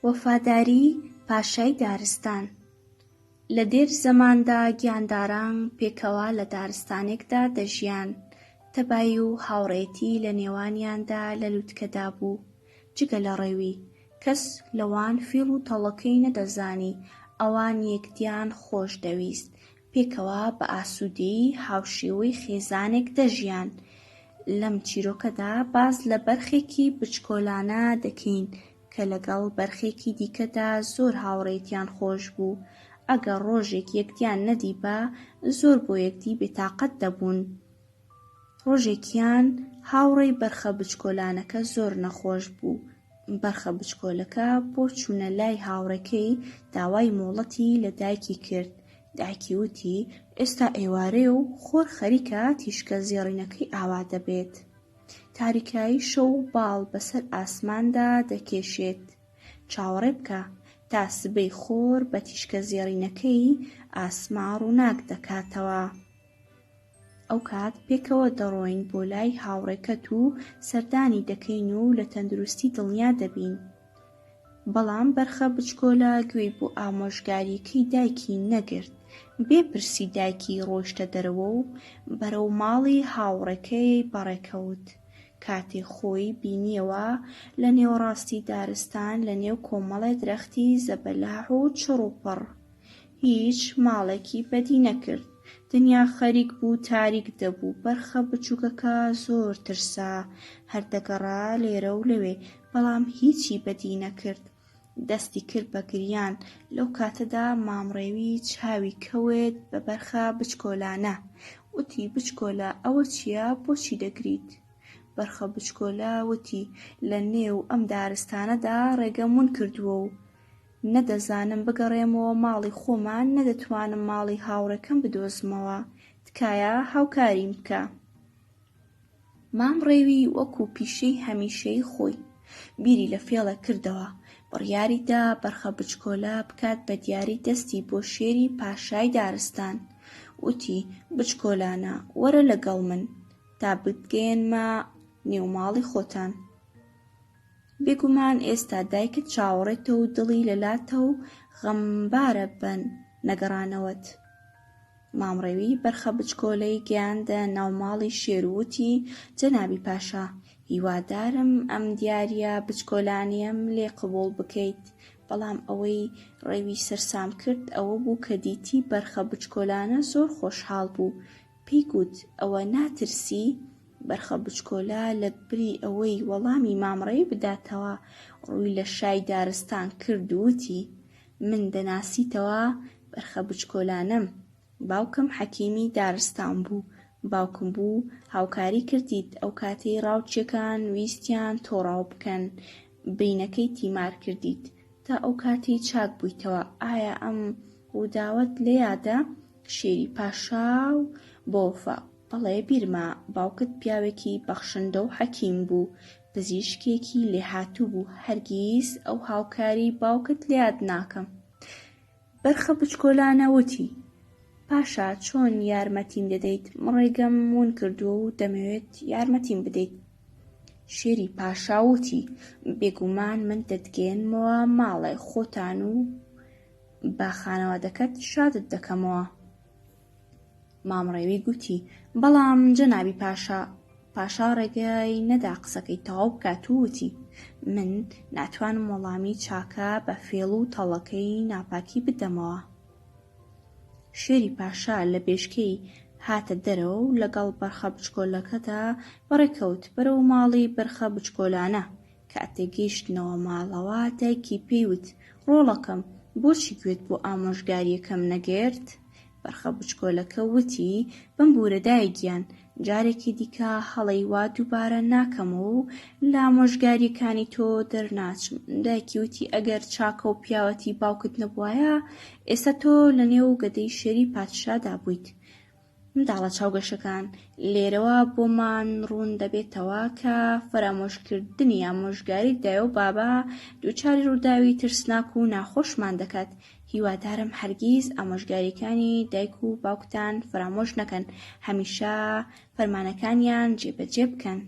وەفاداری پاشای دارستان لە دێر زەماندا گیانداران پێکەوە لە دارستانێکدا دەژیان، تەبایی و هاوڕێیەتی لە نێوانیاندا لە لوتکەدا بوو، جگە لە ڕێوی، کەس لەوان فیڵ و تەڵەکەی نەدەزانی، ئەوان یەکدیان خۆش دەویست، پێکەوە بە ئاسوودەیی هاوشێوەی خێزانێک دەژیان. لەم چیرۆکەدا باس لە بەرخێکی بچکۆلانە دەکەین کە لەگەڵ بەرخێکی دیکەدا زۆر هاوڕێیتیان خۆش بوو، ئەگەر ڕۆژێک یەکدیان نەدیبا زۆر بۆ یەکدی بێتاقەت دەبوون. ڕۆژێکیان هاوڕێی بەرخە بچکۆلانەکە زۆر نەخۆش بوو، بەرخە بچکۆلەکە بۆ چوونە لای هاوڕێکەی داوای مۆڵەتی لە دایکی کرد، دایکی وتی، ئێستا ئێوارەیە و خۆر خەریکە تیشکە زێڕینەکەی ئاوا دەبێت. تاریکایی شەو باڵ بەسەر ئاسماندا دەکێشێت. چاوەڕێ بکە تا سبەی خۆر بە تیشکە زێڕینەکەی ئاسمان ڕووناک دەکاتەوە. ئەوکات پێکەوە دەڕۆین بۆ لای هاوڕێکەت و سەردانی دەکەین و لە تەندروستی دڵنیا دەبین. بەڵام بەرخە بچکۆلە گوێی بۆ ئامۆژگارییەکەی دایکی نەگرت، بێ پرسی دایکی ڕۆیشتە دەرەوە و بەرەو ماڵی هاوڕێکەی بەڕێکەوت. کاتێ خۆی بینییەوە لە نێوەڕاستی دارستان لە نێو کۆمەڵێ درەختی زەبەلاح و چڕوپڕ. هیچ ماڵێکی بەدی نەکرد. دنیا خەریک بوو تاریک دەبوو، بەرخە بچووکەکە زۆر ترسا، هەر دەگەڕا لێرە و لەوێ، بەڵام هیچی بەدی نەکرد. دەستی کرد بە گریان. لەو کاتەدا مام ڕێوی چاوی کەوت بە بەرخە بچکۆلانە. وتی، بچکۆلە ئەوە چییە، بۆچی دەگریت؟ بەرخە بچکۆلە وتی، لە نێو ئەم دارستانەدا ڕێگەم ون کردووە و نە دەزانم بگەڕێمەوە ماڵی خۆمان نە دەتوانم ماڵی هاوڕێکەم بدۆزمەوە، تکایە هاوکاریم بکە. مام ڕێوی وەکو پیشەی هەمیشەیی خۆی، بیری لە فێڵێک کردەوە، بڕیاری دا بەرخە بچکۆلە بکات بە دیاری دەستی بۆ شێری پاشای دارستان. وتی، بچکۆلانە، وەرە لەگەڵ من، تا بتگەیەنمە نێو ماڵی خۆتان. بێگومان ئێستا دایکت چاوەڕێتە و دڵی لەلاتە و غەمبارە بە نەگەڕانەوەت. مام ڕێوی بەرخە بچکۆلەی گەیاندە ناو ماڵی شێر و وتی، جەنابی پاشا، هیوادارم ئەم دیارییە بچکۆلانەیەم لێ قبووڵ بکەیت. بەڵام ئەوەی ڕێوی سەرسام کرد ئەوە بوو کە دیتی بەرخە بچکۆلانە زۆر خۆشحاڵ بوو. پێی گوت، ئەوە ناترسی؟ بەرخە بچکۆلە لە بری ئەوەی وەڵامی مام ڕێوی بداتەوە، ڕووی لە شای دارستان کرد و وتی، من دەناسیتەوە؟ بەرخە بچکۆلانەم. باوکم حەکیمی دارستان بوو. باوکم بوو هاوکاری کردیت ئەو کاتەی ڕاوچیەکان ویستیان تۆ ڕاو بکەن، برینەکەی تیمار کردیت تا ئەو کاتەی چاک بوویتەوە. ئایا ئەم ڕووداوەت لە یادە؟ شێری پاشا و بەوەفا، بەڵێ بیرمە، باوکت پیاوێکی بەخشندە و حەکیم بوو، پزیشکێکی لێهاتوو بوو، هەرگیز ئەو هاوکاریی باوکت لەیاد ناکەم. بەرخە بچکۆلانە وتی، پاشا چۆن یارمەتیم دەدەیت، من ڕێگەم ون کردووە و دەمەوێت یارمەتیم بدەیت. شێری پاشا وتی، بێگومان من دەتگەیەنمەوە ماڵێ خۆتان و بە خانەوادەکەت شادت دەکەمەوە. مام ڕێوی گوتی، بەڵام جەنابی پاشا. پاشا ڕێگەی نەدا قسەکەی تەواو بکات و وتی، من ناتوانم وەڵامی چاکە بە فێڵ و تەڵەکەی ناپاکی بدەمەوە. شێری پاشا لە بێشکەی هاتە دەرەوە و لەگەڵ بەرخە بچکۆلەکەدا بەڕێکەوت بەرەو ماڵی بەرخە بچکۆلانە. کاتێ گەیشتنەوە ماڵەوە دایکی پێی وت، ڕۆڵەکەم بۆچی گوێت بۆ ئامۆژگارییەکەم نەگرت؟ بەرخە بچکۆلەکە وتی، بمبوورە دایە گیان، جارێکی دیکە هەڵەی وا دووبارە ناکەمەوە و لە ئامۆژگارییەکانی تۆ دەرناچم. دایکی وتی، ئەگەر چاکە و پیاوەتی باوکت نەبوایە، ئێستا تۆ لەنێو گەدەی شێری پادشادا بوویت. منداڵە چاوگەشەکان، لێرەوە بۆمان ڕوون دەبێتەوە کە فەرامۆشکردنی ئامۆژگاری دایە و بابە دووچاری ڕووداوی ترسناک و ناخۆشمان دەکات، هیوادارم هەرگیز ئامۆژگاریەکانی دایک و باوکتان فەرامۆش نەکەن، هەمیشە فەرمانەکانیان جێبەجێ بکەن.